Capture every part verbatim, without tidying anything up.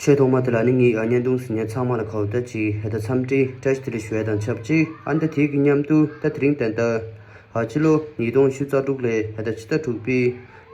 ཆེས་ཐོག་མ་དེ་ལ་ནི་ངས་ཨ་བརྙན་ཐུང་གཟིགས་མཁན་ཚང་མ་ལ་གའུ་ད་ཅིག་ཧེ་ད་འཚམས་འདྲི་བཀྲ་ཤིས་བདེ་ལེགས་ཞུ་ཡ་དང་ཆབས་ཅིག་ཨ་ནི་ད་དེའི་གི་མཉམ་དུ་ད་དེ་རིང་ད་ལྟ་ཨ་ཕྱི་ལོ་ཉིས་སྟོང་ཉི་ཤུ་རྩ་དྲུག་ལོའི་ཧེ་ད་ཕྱི་ཟླ་དྲུག་པའི་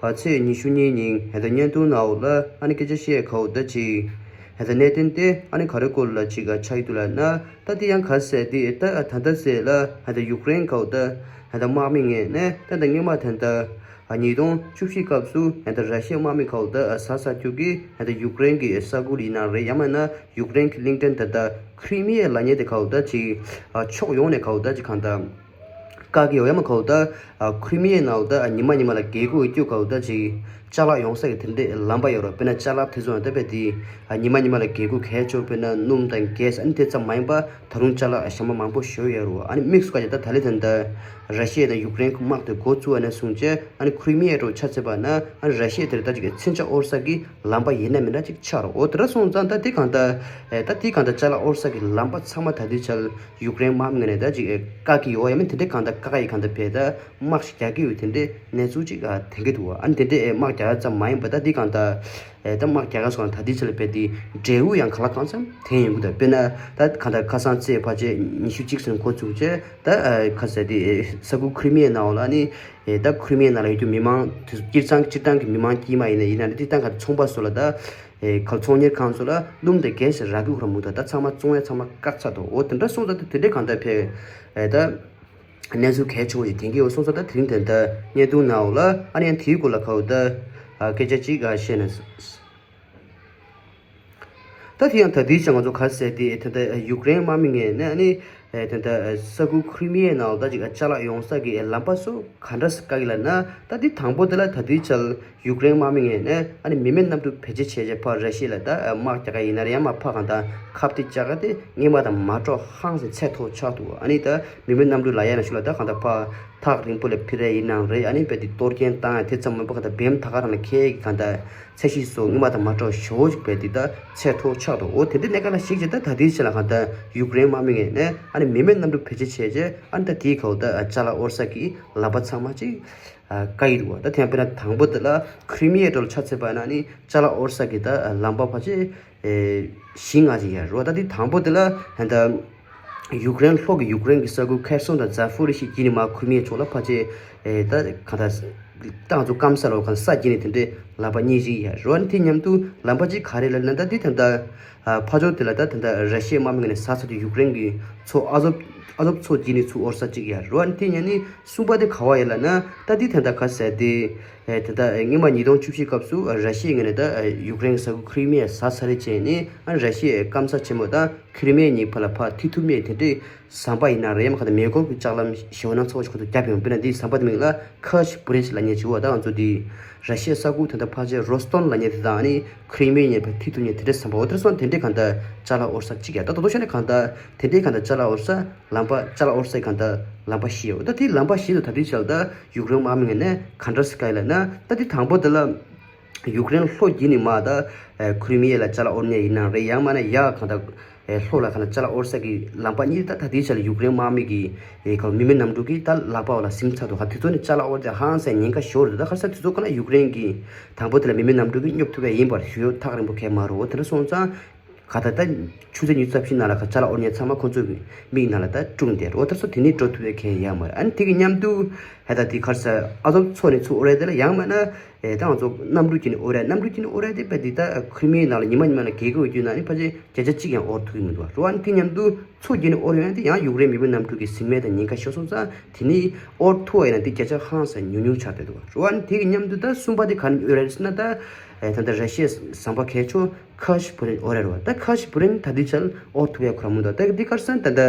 ཨ་ཚེས་ཉི་ཤུ་གཉིས་ཉིན་ཧེ་ད་བརྙན་ཐུང་ནང་ལ་ཨ་ནི་སྐད་ཆ་བཤད་གའུ་ད་ཅིག་ཧེ་ད་གནད་དོན་དེ་ཨ་ནི་ག་རེ་སྐོར་ལ་ཅིག་ཨ་ཆགས་ཡོད་འདུག་ལབ་ན། ད་དེ་ཡང་ག་ཟེར་དེ་ད་ད་ལྟ་ཟེར་ལ་ཧེ་ད་ཡུཀ་རེན་གའུ་ད་ཧེ་ད་དམག་མི་ངོས་ནས་ད་ད་སྔོན་མ་ད་ད། ཉིས་སྟོང་བཅུ་བཞི་སྐབས་སུ་ད་ར་ཤི་ཡའི་དམག་མི་ཁག་ད་ཟ་ས་རྒྱུ་གི་ད་ཡུཀ་རེན་གྱི་ས་ཁུལ་ཡིན་ན་རེད། ཡང་མིན་ན་ཡུཀ་རེན་གྱི་གླིང་ཕྲན་ད་ད་ཁྲི་མི་ཡ་ལབ་མཁན་དེ་ཁག་ད་ཅིག་ཕྱོགས་ཡོངས་ནས་ཁག་ད་ཅིག་གང་ད་བཀག་གི་ཡོད། ཡང་མིན་ཁག་ད་ཁྲི་མི་ཡའི་ནང་ད་ཉི་མ་ཉི་མ་ལ་རྒྱལ་སྒོ་བརྒྱུད་ཁག་ད་ཅིག་ཅ་ལག་ཡོང་ས་གི་དེ་འདྲའི་ལམ་པ་ཡོད་རེད། དཔེར་ན་ཅ་ལག་དེ་ཚོ་ཡང་ད་དཔེ་དེ་ཉི་མ་ཉི་མ་ལ་རྒྱལ་སྒོ་གས་ཆོག་དཔེར་ན་སྣུམ་དང་གྷེ་སི་ཨ་ནི་དེ་ཙམ་མ་ཡིན་པ་ད་རུང་ཅ་ལག་གཞན་པ་མང་པོ་ཞིག་ཡོད་རེད། ཨ་ནི་དམིགས་སུ་བཀར་ཡ་ད་ད་ལི་ད་ད་ར་ཤི་ཡ་དང་ཡུཀ་རེན་གྱི་དམག་དེ་འགོ་བཙུགས་པ་ནས་བཟུང་བྱས་ཨ་ནི་ཁྲི་མི་ཡ་འདྲ་བོ་ཆ་མཚོན་པ་ན་ཨ་ནི་ར་ཤི་ཡ་དེར་ད་ཅིག་མཚོན་ཆ་དབོར་ས་གི་ལམ་པ་ཡིན་ན་མིན་ན་ཅིག་ཆགས་རེད། འོ་དེ་འདྲ་སོང་ཙང་ད་དེ་གང་ད་ད་དེ་གང་ད་ཅ་ལག་དབོར་ས་གི་ལམ་པ་ཚང་མ་ད་དེ་ཆ་ཡུཀ་རེན་དམག་མི་ངོས་ནས་ད་ཅིག་བཀག་གི་ཡོད། ཡང་མིན་དེ་འདྲའི་གང་ད་བཀག་ཡི་གང་ད་བས་ད་དམག་ཞིག་རྒྱག་གི་ཡོད་དེ་འདྲའི་གནས་ཚུལ་ཅིག་ཐོན་གི་འདུག་ཨ་ནི་དེ་འདྲའི་དམག་རྒྱག་ཡ་ཙམ་མ་ཡིན་པ་ད་དེ་གང་ད། ཨེ་ད་དམག་རྒྱག་ག་སོང་ད་དེ་ཆ་ལ་བས་དེ་འབྲས་བུ་ཡང་ག་ལ་གང་འཚམ་ཐོན་ཡོང་གི་འདུག་དཔེར་ན་ད་གང་ལྟར་ཁ་སང་ཚེས་ཕལ་ཆེར་ཉི་ཤུ་གཅིག་ཙམ་འགོ་ཚུགས་རྗེས་ད་ཨ་ཁ་ཟེར་དེ་ས་ཁུལ་ཁྲི་མི་ཡའི་ནང་ལ་ནི་ཨེ་ད་ཁྲི་མི་ཡའི་ནང་ལ་ཡོད་རྒྱུ་མི་མང་དེ་སྤྱིར་བཏང་སྤྱིར་བཏང་གི་མི་མང་དཀྱུས་མ་ཡིན་ན་ཡིན་ན་ནི་དེ་ད་ག་ཚོང་པ་ཚོ་ལ་ད་ཨེ་ག་ཚོང་གཉེར་ཁང་ཚོ་ལ་སྣུམ་དང་གྷེ་སི་རག་གི་ཁོ་ར་མུ་ད་ད་ཚང་མ་བཙོང་ཡ་ཚང་མ་བཀག་ཚར་འདུག་འོ་དེ་འདྲ་སོང་ཙང་ད་དེ་འདྲའི་གང་ལྟར་བས་ཨེ་ད། གནས་ཚུལ་གལ་ཆེ་བོ་ཞིག་ཐོན་གྱི་ཡོད་སོང་ཙང་ད་དེ་རིང་དེ་འདྲ་བརྙན་ཐུང་ནང་ལ་ཨ་ནི་ཡང་དེའི་སྐོར་ལ་ཁ་བོ་ད་སྐད་ཆ་གཅིག་བཤད་ན། ད་དེ་ཡང་ད་དེའི་ཆ་ང་ཚོ་ག་ཟེར་དེ་དེ་འདྲ་ཡུཀ་རེན་དམག་མི་ངོས་ནས་ཨ་ནི་དེ་འདྲ་ས་ཁུལ་ཁྲི་མི་ཡའི་ནང་ལ་ད་ཅིག་ཅ་ལག་ཡོང་ས་གི་ལམ་པ་སོགས་ག་འདྲ་སེ་བཀག་གི་ལབ་ན། ད་དེ་དང་པོ་དེ་ལ་ད་དེའི་ཆ་ལ། ཡུཀ་རེན་དམག་མི་ངོས་ནས་ཨ་ནི་མི་མེད་གནམ་གྲུ་བེད་སྤྱོད་བྱས་རྗེས་ཕར་ར་ཤི་ཡ་ལ་ད་དམག་རྒྱག་ག་ཡིན་ན་རེད། ཡང་མ་ཕར་གང་ལྟར་ཁ་གཏད་བཅག་ག་དེ་སྔོན་མ་དང་མ་འདྲ་བ་ཧང་སང་ཚད་མཐོ་ཆགས་འདུག་ཨ་ནི་ད་མི་མེད་གནམ་གྲུ་ལ་ཡ་ན་ཞུ་ལ་ད་གང་ལྟར་ཕར་ཐག་རིང་པོ་ལ་འཕུར་ཡ་ཡིན་ནའང་རེད། ཨ་ནི་བས་དེ་གཏོར་སྐྱོན་བཏང་ཡ་དེ་ཙམ་མིན་པ་གང་ལྟར་བེམ་ཐག་ག་རང་ལ་ཁེལ་གི་གང་ལྟར་ཚད་གཞི་སོགས་སྔོན་མ་དང་མ་འདྲ་བ་ཞེ་པོ་ཅིག་བས་དེ་ད་ཚད་མཐོ་ཆགས་འདུག་འོ་དེ་འདྲའི་གནས་སྐབས་ལ་གཞིགས་བྱས་ད་ད་ལྟའི་ཆ་ལ་གང་ལྟར་ཡུཀ་རེན་དམག་མི་ངོས་ནས་ཨ་ནི་མི་མེད་གནམ་གྲུ་བེད་སྤྱོད་བྱས་རྗེས་ཨ་ནི་ད་དེའི་ཁ་བོ་ད་ཅ་ལག་དབོར་ས་གི་ལམ་པ་ཚང་མ་ཅིག་བཀག་ཡི་འདུག་ད་ཐེངས་དཔེར་ན་དང་པོ་དེ་ལ་ཁྲི་མི་ཡའི་འགྲོ་ལ་ཆ་མཚོན་པ་ན་ནི་ཅ་ལག་དབོར་ས་གི་ད་ལམ་པ་ཕལ་ཆེར་བཞི་ལྔ་ཅིག་ཡོད་རེད། ད་དེ་དང་པོ་དེ་ལ་ད་ཡུཀ་རེན་ལྷོ་གི་ཡུཀ་རེན་གྱི་ས་ཁུལ་ཁེར་སོང་དང་ཛ་ཕོ་རི་ཤི་བརྒྱུད་ནས་མར་ཁྲི་མི་ཡའི་ཕྱོགས་ལ་ཕལ་ཆེར་ད་ག་ད་ཏང་ཚོ་སྐམ་ས་ལ་ག་ས་བརྒྱུད་ནས་དེ་འདྲའི་ལམ་པ་གཉིས་ཅིག་ཡོད་རེད། དེ་མཉམ་དུ་ལམ་པ་གཅིག་ག་རེ་ལབ་ན་ད་དེ་ད་ད། ཕར་ཕྱོགས་དེ་ལ་ད་དེ་འདྲ་ར་ཤི་ཡའི་དམག་མི་ངོས་ནས་ཟ་ཚར་དུས་ཡུཀ་རེན་གྱི་མཚོ་ཨ་ཛོབ་ཨ་ཛོབ་མཚོ་བརྒྱུད་ནས་ཚུར་དབོར་ས་གཅིག་ཡོད་རེད། དེ་ཡིན་ནི་གསུམ་པ་དེ་ག་བ་ཡིན་ལབ་ན་ད་དེ་ད་ལྟ་ག་ཟེར་དེ་དེ་ད་སྔོན་མ་ཉིས་སྟོང་བཅུ་བཞི་སྐབས་སུ་ར་ཤི་ཡའི་ངོས་ནས་ད་ཡུཀ་རེན་གྱི་ས་ཁུལ་ཁྲི་མི་ཡ་ཟ་ཚར་རེད་བྱས་ནས་ཨ་ར་ཤི་ཡའི་སྐམ་ས་ཆེན་མོ་དང་ཁྲི་མི་ཡ་གཉིས་བར་ལ་ཕར་མཐུད་ཐུབ་མེད་དེ་འདྲའི་ཟམ་པ་ཡིན་ན་རེད། ཡང་མ་ག་ད་མེ་འཁོར་གྱི་ལྕགས་ལམ་ཞེ་པོ་སྣ་ཚོགས་ཤིག་ཁོ་ཚོས་བརྒྱབ་ཡོང་། དཔེར་ན་འདིའི་ཟམ་པ་དེ་མིང་ལ་ཁར་ཤི་བྷི་རིཇ་ལབ་མཁན་ཅིག་ཡོད། ད་ང་ཚོ་འདི་ར་ཤི་ཡའི་ས་ཁུལ་དེ་འདྲ་ཕལ་ཆེར་རོ་སི་ཏོན་ལབ་མཁན་དེ་དང་ཨ་ནི་ཁྲི་མི་ཡ་ཕར་མཐུད་ཐུབ་མཁན་དེ་འདྲའི་ཟམ་པ། འོ་དེར་སོང་དེ་འདྲའི་གང་ལྟར་ཅ་ལག་དབོར་ས་གཅིག་ཡ། ད་ད་དུང་ཤོད་ནས་གང་ལྟར་དེ་འདྲའི་གང་ལྟར་ཅ་ལག་དབོར་ས་ལམ་པ་ཅ་ལག་དབོར་སའི་གང་ལྟར་ལམ་པ་བཞི་ཡོད། ད་དེའི་ལམ་པ་བཞི་དུ་ད་དེའི་ཆར་ད་ཡུཀ་རེན་དམག་མི་ངོས་ནས་ག་འདྲ་སེ་བཀག་ཡོད་ལབ་ན། ད་དེ་དང་པོ་དེ་ལ་ཡུཀ་རེན་ལྷོ་བརྒྱུད་ནས་མར་ད་ཁྲི་མི་ཡ་ལ་ཅ་ལག་དབོར་མཁན་ཡིན་ནའང་རེད། ཡང་མིན་ན་ཡར་གང་ལྟར་ལྷོ་ལ་གང་ལྟར་ཅ་ལག་དབོར་ས་གི་ལམ་པ་གཉིས་ད་ད་དེའི་ཆར་ལ་ཡུཀ་རེན་དམག་མི་གི་ཁ་མི་མེད་གནམ་གྲུ་གིས་ད་ལག་པ་བ་ལ་ཟིན་ཚར་འདུག་ད་དེ་ཚོ་ནི་ཅ་ལག་དབོར་ཏེ་ཧང་སང་ཉེན་ཁ་ཞོར་དུ་ད་ག་རེ་ཟེར་དེ་ཚོ་ག་ན་ཡུཀ་རེན་གྱི་དང་པོ་དེ་ལ་མི་མེད་གནམ་གྲུ་གིས་སྙོབ་ཐུབ་ཡ་ཡིན་པར་ཞུ་ཡོད། ཐག་རིང་པོ་གས་མ་རེད། འོ་དེ་འདྲ་སོང་ཙང་ག་ད་ད་ཆུ་ཚོད་ཉི་ཤུ་རྩ་བཞི་ནང་ལ་ག་ཅ་ལག་དབོར་མཁན་ཚང་མ་ཁོ་ཚོའི་མིག་ནང་ལ་ད་སྒྲུང་དེ་རེད། འོ་དེ་ཚོ་དེ་ནས་འགྲོ་ཐུབ་ཡ་གས་ཡོད་མ་རེད། ཨ་ནི་དེ་གི་མཉམ་དུ་ཧེ་ད་དེ་ག་རེ་ཟེར་ཨ་ཛོབ་མཚོ་ནས་ཚུར་དབོར་ཡ་དེ་ལ་ཡང་མིན་ན་ཨེ་ད་ང་ཚོ་གནམ་གྲུ་བརྒྱུད་ནས་དབོར་ཡ། གནམ་གྲུ་བརྒྱུད་ནས་དབོར་ཡ་དེ་དཔེ་དེ་ད་ཁྲི་མིའི་ནང་ལ་ཉི་མ་ཉི་མ་ལ་རྒྱལ་སྒོ་བརྒྱུད་ན་ནི་ཕལ་ཆེར་བརྒྱ་ཆ་གཅིག་ཡང་དབོར་ཐུབ་ཀྱི་མི་འདུག་བ། རེད་བ། ཨ་ནི་དེ་མཉམ་དུ་མཚོ་བརྒྱུད་ནས་དབོར་ཡོང་ཡ་དེ་ཡང་ཡུཀ་རེན་མི་མེད་གནམ་གྲུ་གི་ཟིན་མེད་དང་ཉེན་ཁ་ཤོར་སོང་ཙང་དེ་ནི་དབོར་ཐུབ་པ་ཡིན་ན་དེ་བརྒྱ་ཆ་ཧང་སང་ཉུང་ཉུང་ཆགས་བསྡད་འདུག་བ། རེད་བ། ཨ་ནི་དེ་གི་མཉམ་དུ་ད་གསུམ་པ་དེ་ག་ནས་དབོར་ཡ་རེད་ཟེར་ན། ད་ཨེ་ད་ད་ར་ཤི་ཡའི་ཟམ་པ་གལ་ཆེ་ཁར་ཤི་བྷི་རིན་དབོར་ཡ་རེད་བ། ད་ཁར་ཤི་བྷི་རིན་ད་དེ་ཆར་དབོར་ཐུབ་ཡ་ཁོ་རང་མི་འདུག་ད་དེ་ག་རེ་ཟེར་ན་ད་ད་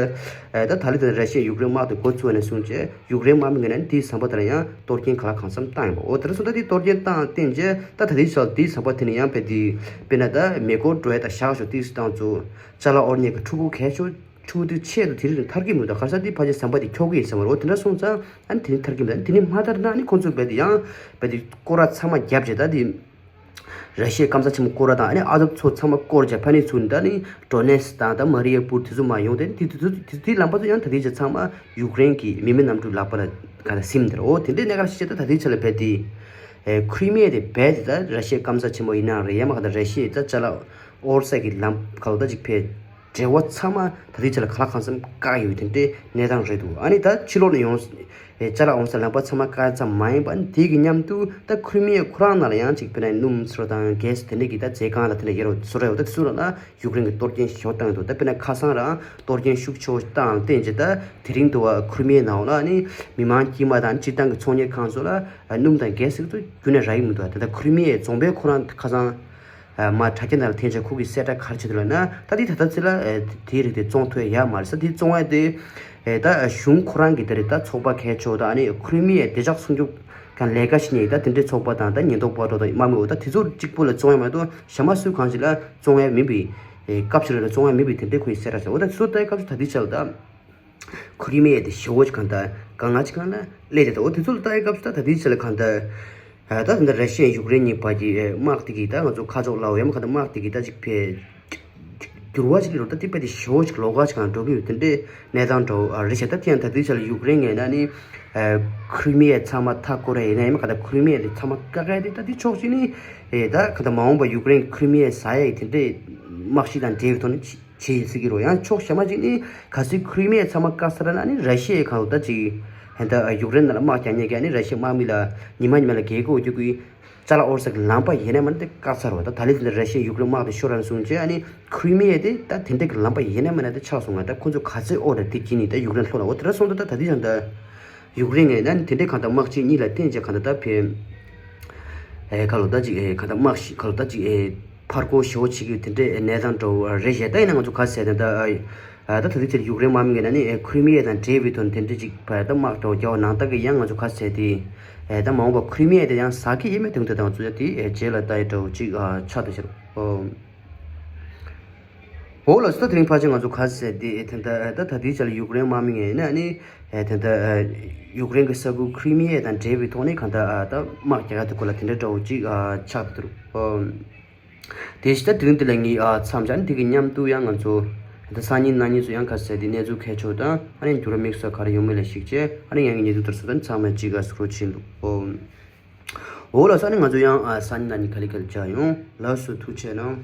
ཨེ་ད་ད་ལི་ད་ར་ཤི་ཡ་ཡུཀ་རེན་དམག་དེ་འགོ་ཚུགས་པ་ནས་བཟུང་བྱས་ཡུཀ་རེན་དམག་མི་ངོས་ནས་དེའི་ཟམ་པ་དེ་ལ་ཡང་གཏོར་སྐྱོན་ག་ལ་གང་འཚམ་བཏང་ཡོད་པ། འོ་དེ་འདྲ་སོང་ཙང་དེ་གཏོར་སྐྱོན་བཏང་བསྟན་རྗེས་ད་ད་དེའི་ཆར་དེའི་ཟམ་པ་དེ་ནས་ཡང་དཔེ་དེ་དཔེར་ན་ད་མེ་འཁོར་འགྲོ་ཡ་ད་བཞག་ཞོག་དེའི་སྟེང་དུ་ཅ་ལག་དབོར་མཁན་གྱི་ཕྲུ་གུ་གལ་ཆེ་ཕྲུ་གུ་དེ་ཆེད་དུ་དེ་རིང་ཐར་གྱི་མི་འདུག་ག་རེ་ཟེར་ན་དེ་ཕལ་ཆེར་ཟམ་པ་དེ་འཁྱོག་གི་ཡིན་བསམ་པ་རེད། འོ་དེ་འདྲ་སོང་ཙང་ཨ་ནི་དེ་ནི་ཐར་གྱི་མི་འདུག་ཨ་ནི་དེ་ནི་མ་ཐར་ན་ཨ་ནི་ཁོང་ཚོས་དཔེ་དེ་ཡང་དཔེ་དེ་སྐོར་ར་ཚང་མ་བརྒྱབ་བྱས་ད་དེ། ར་ཤི་ཡའི་སྐམ་ས་ཆེན་མོ་སྐོར་ར་དང་ཨ་ནི་ཨ་ཛོབ་མཚོ་ཚང་མ་སྐོར་བྱས་ཕ་ནས་ཚུར་ད་ནི་ཌོ་ནེ་སི་དང་ད་མ་རི་ཡ་པུར་དེ་ཚོ་མར་ཡོང་སྟེ་དེ་དེ་དེ་དེ་ལམ་པ་ཚོ་ཡང་ད་དེ་ཆ་ཚང་མ་ཡུཀ་རེན་གྱི་མི་མེད་གནམ་གྲུ་ལག་པ་ལ་ག་ད་ཟིན་དེར། འོ་དེ་འདྲའི་གནས་སྐབས་ཤིག་ད་ད་དེ་ཆ་ལ་བས་དེ་ཁྲི་མི་ཡ་དེ་བས་དེ་ད་ར་ཤི་ཡའི་སྐམ་ས་ཆེན་མོ་ཡིན་ན་རེད། ཡང་མ་ག་ད་ར་ཤི་ཡའི་ད་ཅ་ལག་ ཨོ་རི་ས་གི་ལམ་ཁ་ལོ་ད་ཅིག་ཕེ་འབྲེལ་བ་ཚང་མ་ད་ལྟའི་ཆ་ལ་ག་ལ་གང་འཚམ་བཀག་ཡོད་དེ་འདྲའི་གནས་སྟངས་རེད་འདུག་ཨ་ནི་ད་ཕྱི་ལོགས་ནས་ཡོང་ཅ་ལག་འོང་ས་ལམ་པ་ཚང་མ་བཀག་ཙམ་མ་ཡིན་པ་དེ་གི་མཉམ་དུ་ད་ཁུ་རི་མི་ཡ་ཁོ་རང་ནང་ལ་ཡང་ཅིག་དཔེར་ན་སྣུམ་ཚོ་དང་གྷེ་སི་དེ་འདྲ་གི་ད་མཛོད་ཁང་ལ་དེ་འདྲ་ཡོད་རེད་བཟོ་འདྲ་ཡོད་ད་དེ་ཚོ་ལ་ན་ཡུཀ་རེན་གི་གཏོར་སྐྱོན་ཞེ་པོ་བཏང་ཡོད་འདུག་ད་དཔེར་ན་ཁ་སང་རང་གཏོར་སྐྱོན་ཤུགས་ཆེ་བོ་བཏང་ལ་བརྟེན་བྱས་ད་དེ་རིང་དུ་བ་ཁུ་རི་མི་ཡའི་ནང་ལ་ནི་མི་མང་དཀྱུས་མ་དང་སྤྱིར་བཏང་གི་ཚོང་གཉེར་ཁང་ཚོ་ལ་སྣུམ་དང་གྷེ་སི་ཚོ་རྒྱུན་ནས་རག་གི་མི་འདུག་ད་ལྟ་ཁུ་རི་མི་ཡའི་རྫོང་དཔོན་ཁོ་རང་ཁ་སང་མ་དྲ་རྒྱ་ནང་ལ་འཐེན་བྱས་ཁོ་གི་གསལ་བསྒྲགས་ག་རེ་བྱས་འདུག་ལབ་ན་ད་དེ་ད་ལྟ་ཚེ་ལ་དེའི་རིགས་དེ་བཙོང་ཐུབ་ཡ་ཡག་མ་རེད་ས། དེ་བཙོང་ཡ་དེ་ད་གཞུང་ཁོ་རང་གི་དེ་རེད་ད་ཚོགས་པ་གལ་ཆེ་བོ་ད་ཨ་ནི་ཁུ་རི་མི་ཡའི་བདེ་འཇགས་སྲུང་སྐྱོབ་གང་ལས་ཀ་བྱེད་མཁན་ད་དེ་འདྲའི་ཚོགས་པ་དང་ད་ཉེན་རྟོག་པ་འགྲོ་དང་དམག་མི་འོ་ད་དེ་ཚོ་གཅིག་པུ་ལ་བཙོང་ཡ་མ་གཏོགས་གཞན་མ་སུ་གང་ཞིག་ལ་བཙོང་ཡ་མིན་པའི་སྐབས་ཤིག་ལ་བཙོང་ཡ་མིན་པའི་དེ་འདྲའི་ཁོ་ཡི་གསལ་བསྒྲགས་བྱས་འོ་ད་དེ་ཚོ་ད་སྐབས་སུ་ད་ལྟའི་ཆ་ལ་ད། ཁུ་རི་མི་ཡ་དེ་ཞེ་བོ་ཅིག་གང་ལྟར་དཀའ་ངལ་ཅིག་གང་ལ་སླེབས་བསྡད་འདུག་འོ་དེ་ཚོ་ལ་ལྟ་ཡི་སྐབས་སུ་ད་ད་ལྟའི་ཆ་ལ་གང་ལྟར་ད་ད་ལྟ་ར་ཤི་ཡ་ཡུཀ་རེན་གཉིས་བར་གྱི་དམག་དེ་གིས་ད་ང་ཚོ་ཁ་ཕྱོགས་ལ་འོ་ཡ་མ་གང་ལྟར་དམག་དེ་གིས་ད་ཅིག་ཕེ་འགྱུར་བ་ཅིག་ཡོད་ད་དེ་དཔེ་དེ་ཞེ་བོ་ཅིག་ལོགས་ཀ་ཅིག་གང་འགྲོ་གི་ཡོད་དེ་འདྲའི་གནས་སྟངས་འགྲོ་རེད་ཤག་ད་དེ་ཡང་ད་ལྟའི་ཆ་ལ་ཡུཀ་རེན་ངོས་ནས་ནི་ཁུ་རི་མི་ཡ་ཚང་མ་མཐའ་བསྐོར་ར་ཡིན་ན་ཡིན་མ་གང་ལྟར་ཁུ་རི་མི་ཡ་དེ་ཚང་མ་བཀག་ཡ་དེ་ད་དེ་ཕྱོགས་གཅིག་ནི་ད་གང་ལྟར་མ་འོངས་པ་ཡུཀ་རེན་ཁུ་རི་མི་ཡ་ཟ་ཡ་ཡི་དེ་འདྲའི་དམག་གཞི་དང་འབྲེལ་བའི་ཐོག་ནས། བྱེད་ཡིན་ཟེར་གྱི་རོ། ཡང་ཕྱོགས་གཞན་མ་ཅིག་ནི་གལ་སྲིད་ཁུ་རི་མི་ཡ་ཚང་མ་བཀག་ཚར་ན་ནི་ར་ཤི་ཡའི་གང་ལྟར་ཅིག་ཧན་ད་ཡུཀ་རེན་ནང་ལ་དམག་རྒྱག་མཁན་གྱི་ནི་ར་ཤི་ཡའི་དམག་མི་ལ་ཉི་མ་ཉི་མ་ལ་རྒྱལ་སྒོ་རྒྱུག་གི་ཅ་ལག་ཨོ་རི་ས་གི་ལམ་པ་ཡིན་ན་མ་ནི་དེ་བཀག་ཚར་བ་ད་ད་ལི་དེ་འདྲ་ར་ཤི་ཡའི་ཡུཀ་རེན་དམག་དེ་ཤོར་རན་སོང་རྗེས་ཨ་ནི་ཁུ་རི་མི་ཡ་དེ་ད་དེ་འདྲ་གི་ལམ་པ་ཡིན་ན་མ་ནི་དེ་ཆགས་སོང་ང་ད་ཁོ་ཚོ་ག་ཚོད་ཨོ་ར་དེ་གྱིས་ནི་ད་ཡུཀ་རེན་ལྷོ་ལ་འོ་དེ་འདྲ་སོང་ད་ད་ད་དི་ཅང་ད་ཡུཀ་རེན་ངས་ན་ནི་དེ་འདྲའི་གང་ལྟར་དམག་ཆེན་གཉིས་ལ་བརྟེན་བྱས་གང་ལྟར་ད་ཕེ། ཨེ་ཁ་ལོ་ད་ཅིག་ཨེ་གང་ལྟར་དམག་ཤི་ཁ་ལོ་ད་ཅིག་ཨེ་ཕར་རྒོལ་ཞེ་བོ་བྱེད་ཀྱི་དེ་འདྲའི་གནས་སྟངས་འདྲ་བོ་རེད་ཤག་ད་ཡིན་ན་ང་ཚོ་ག་ཟེར་ན་ད་ཨ་ད་ད་དུས་ཚོད་ཡུཀ་རེན་དམག་མི་ངས་ན་ནི་ཨེ་ཁུ་རི་མི་ཡ་དང་འབྲེལ་བའི་དོན་དེ་འདྲ་ཅིག་ཕར་ད་དམག་འདྲ་བོ་རྒྱག་པ་ནང་ལྟར་གྱི་ཡང་ང་ཚོ་ག་ཟེར་དེ་ཨེ་ད་མ་འོངས་པ་ཁུ་རི་མི་ཡ་དེ་ཡང་ཟ་གི་ཡིན་མེད་དེ་ད་ང་ཚོ་ཡ་དེ་ཨེ་རྗེས་ལ་ད་ཡ་འདྲ་བོ་ཅིག་ཨ་ཆགས་ད་ཤར་ཨོ། འོ་ལགས་སོ། ད་དེ་རིང་ཕལ་ཆེར་ང་ཚོ་ག་ཟེར་དེ་དེ་འདྲ་ད་ད་ལྟའི་ཆ་ལ་ཡུཀ་རེན་དམག་མི་ངོས་ནས་ནི་དེ་འདྲ་ཡུཀ་རེན་གྱི་ས་ཁུལ་ཁི་རི་མི་ཡ་དང་འབྲེལ་བའི་ཐོག་ནས་གང་ལྟར་ད་དམག་རྒྱག་ཡ་དེ་སྐོར་ལ་དེ་འདྲ་འདྲ་བོ་ཅིག་ཆགས་འདུག་དེ་བཞིན་ད་དེ་རིང་འདི་ལ་ངས་མཚམས་བཞག་ནས་དེ་གི་མཉམ་དུ་ཡང་ང་ཚོ་ད་སང་ཉིན་གནངས་ཉིན་ཚོ་ཡང་ག་ཟེར་དེ་གནས་ཚུལ་གལ་ཆེ་བ་དང་ཨ་ནི་འགྱུར་བ་དམིགས་བསལ་ག་རེ་ཡོང་མིན་ལ་གཞིགས་བྱས་ཨ་ནི་ཡང་གི་གནས་ཚུལ་དེ་ཚོ་ད་ཚང་མ་གཅིག་ག་ཟེར་རོ་ཕྱིན་འདུག་འོ་ལགས་སོ། ཨ་ནི་ང་ཚོ་ཡང་ཨ་སང་ཉིན་གནངས་ཉིན་ག་ལེ་ག་ལེ་མཇལ་ཡོང་། ལགས་སོ། ཐུགས་རྗེ་གནང་།